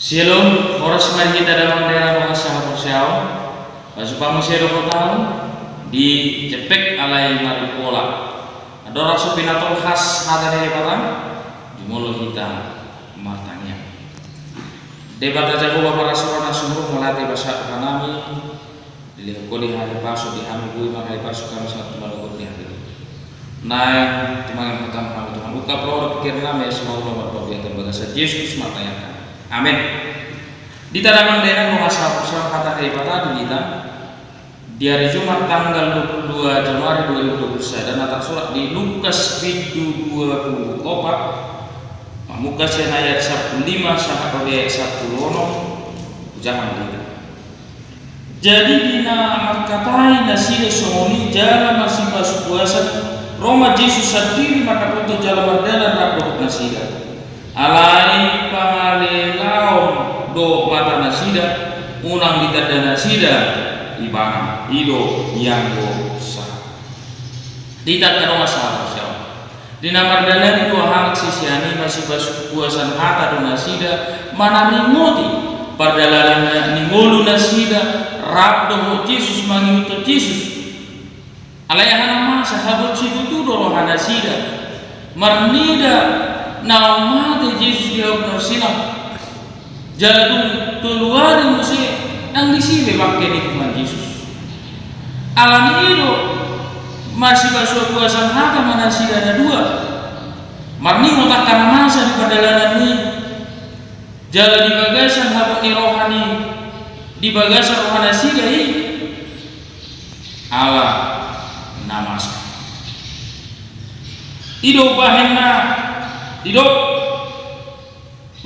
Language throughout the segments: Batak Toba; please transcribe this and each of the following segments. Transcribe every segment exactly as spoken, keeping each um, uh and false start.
Shalom, horas ma di hita damang dainang dongan sahaporseaon. Pasu-pasu muse dohot ahu di Jempek alai Marimbola. Andorang so pinatolhas hata ni Debata, jumolo hita martangiang. Debata Jahowa parasi roha na sumurung, mauliate ma di bagasan Tuhan nami, dilehon Ho di hami pasu, di hami boi marhahipason hami sahat tu manogot ni ari. Naeng tumangihon Ho hami Tuhan, ungkap roha dohot pingkiran nami asa mangula marparbue di bagasan Jesus Kristus martangiang hami. Amen. Di hita damang dainang dongan sahaporseaon, hata ni Debata di hita di hari Jumat tanggal dua puluh dua Januari dua ribu dua puluh sada na tarsurat di Lukas bindu dua puluh opat, mamungka sian ayat sampulu lima sahat ro di ayat sampulu onom. Hujaha ma di hita. Jadi di na mangkatai nasida songon i jala masipasu-pasuan, ro ma Jesus sandiri mandapothon jala mardalan rap dohot nasida. Alai pangalelaon do mata nasida, unang ditanda nasida Ibana. I do ianggo sahat. Di hita angka dongan sahaporseaon, di na mardalani dua halak sisean i, masipasu-pasuan hata do nasida, manaringoti pardalanan ni ngolu nasida rap dohot Jesus, mangihuthon Jesus. Alai aha na masa, habot situtu do roha nasida. Marnida naung mate Jesus di auk na ursinang, jala dung tolu ari muse, ndang disi be bangke ni Tuhan Jesus. Alani i do masipasu-pasuan hata ma nasida na dua. Marningot angka na masa di pardalanan i, jala di bagasan habot ni roha ni, di bagasan roha nasida i, ala na masa. I do bahenna, didok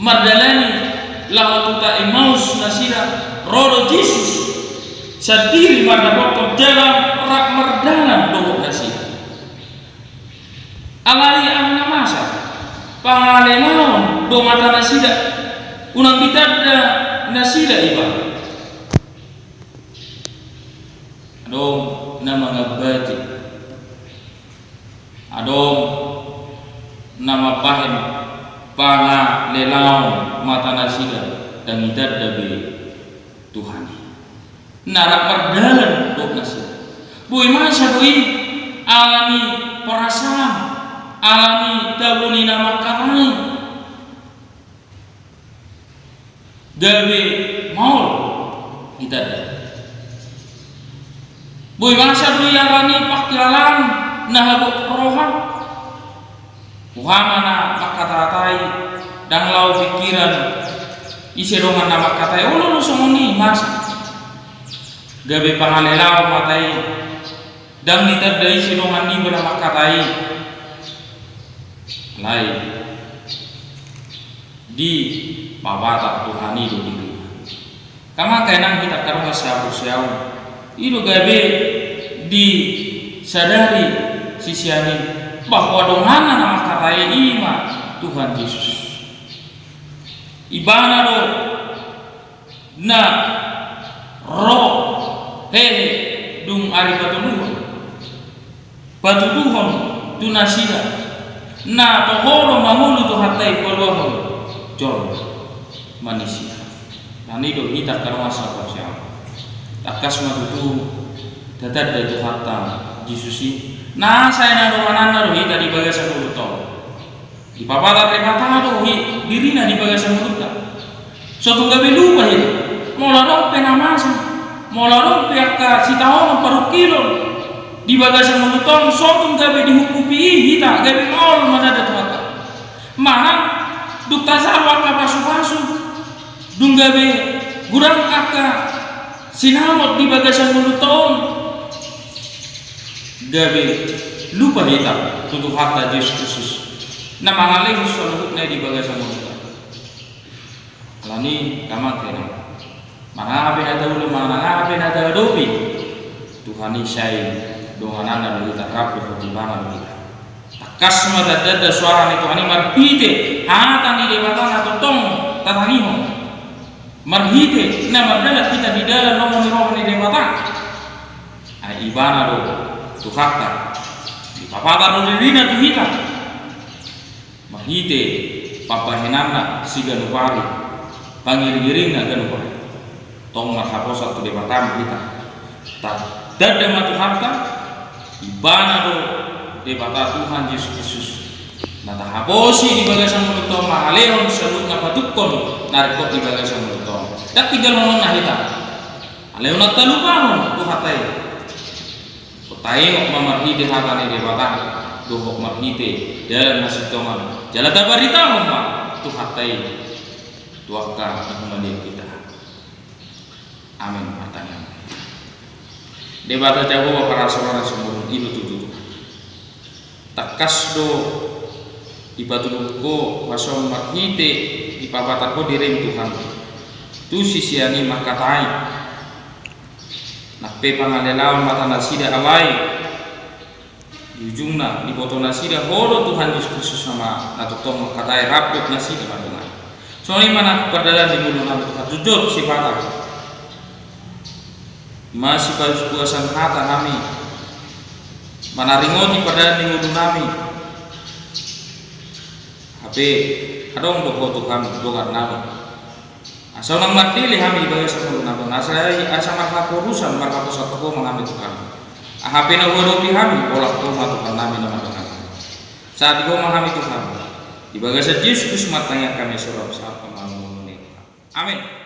mardalani laho tu huta Emmaus nasida, ro do Jesus sandiri mandapothon jala rap mardalan dohot nasida. Alai aha na masa, pangalelaon do mata nasida, unang ditanda nasida Ibana. Adong na mangambati, adong na mambahen pangalelaon mata nasida, ndang ditanda be Tuhan i. Na rap mardalan dohot nasida. Boi masa do i, alani perasaan, alani tabo ni na mangkatai, gabe maol ditanda. Boi masa do i alani pangkilalaan na habot roha. Boha ma na mangkatatai, ndang laho pingkiran ise dongan na mangkatai, olo do songon i, masa. Gabe pangalelaon mata i, ndang ditanda ise dongan niba na mangkatai. Alai dipapatar Tuhan i do dirina. Angka amang, inang, hita angka dongan sahaporseaon, i do gabe disadari sisean i bahwa donganna na mangkatai i ma Tuhan Jesus. Ibana do na ro hehe dung ari patoluhon, patuduhon tu nasida, na toho do mangolu Tuhanta i paluahon jolma, manisia. Alani i do hita angka dongan sahaporseaon, tangkas ma tutu tatanda Tuhanta Jesus i. Na sai na dongananna do hita di bagasan ngolunta on. Dipapatar Debata do i dirina di bagasan ngolunta. So tung gabe lupa hita. Molo adong pe na masa, molo adong pe angka sitaonon, parungkilon di bagasan ngolunta on, so tung gabe dihungkupi i hita, gabe maol mananda Tuhanta. Manang dung tajalo angka pasupasu, dung gabe godang angka sinamot di bagasan ngolunta on, gabe lupa hita tu Tuhanta Jesus Kristus, na mangalehon saluhutna i di bagasan ngolunta. Alani i, angka amang, inang, manang aha pe na taula, manang aha pe na tahadopi, Tuhan i sai dongananna do hita, rap dohot Ibana do hita. Tangkas ma tatanda suara ni Tuhan i marhite hata ni Debata na tongtong tatangihon. Marhite na mardalan hita di dalan lomo ni roha ni Debata. Ai Ibana do Tuhanta, dipapatar do dirina tu hita marhite pambahenanna siganup ari. Pangiringiringna ganup ari, tong marhaposan tu Debata ma hita. Tatanda ma Tuhanta, Ibana do Debata Tuhan Jesus Kristus, na tahaposi di bagasan ngolunta on, mangalehon saluhut na patungkol na ringkot di bagasan ngolunta on. Ndang tinggalhononna hita. Alai unang talupahon Tuhanta i. Taingot ma marhite hata ni Debata dohot marhite dalan hasintongan, jala tabaritahon ma Tuhanta i tu angka na humaliang hita. Amen. Martangiang. Debata Jahowa parasi roha na sumurung, i do tutu Tuhan. Tangkas do dipatuduhon Ho huaso marhite dipapatar Ho dirim Tuhan tu sisean i mangkatai. Nang pe pangalelaon mata nasida, alai di ujungna diboto nasida Ho do Tuhan Jesus Kristus, na tongtong mangkatai rap dohot nasida mardongan. Songon i ma nang pardalanan ni ngolunami Tuhan, jotjot sipata masipasupasu hata hami manaringoti pardalanan ni ngolunami. Hape adong do Ho Tuhan dongannami. Asa unang mardele hami di bagasan ngolunami on, asa, asa marhaporusan, marhaposan tu Ho ma hami Tuhan. Aha pe na huadopi hami, olat Ho ma Tuhannami na mandongani hami. Sahat di Ho ma hami Tuhan. Di bagasan Jesus Kristus martangiang hami, sahat tu marmune. Amen.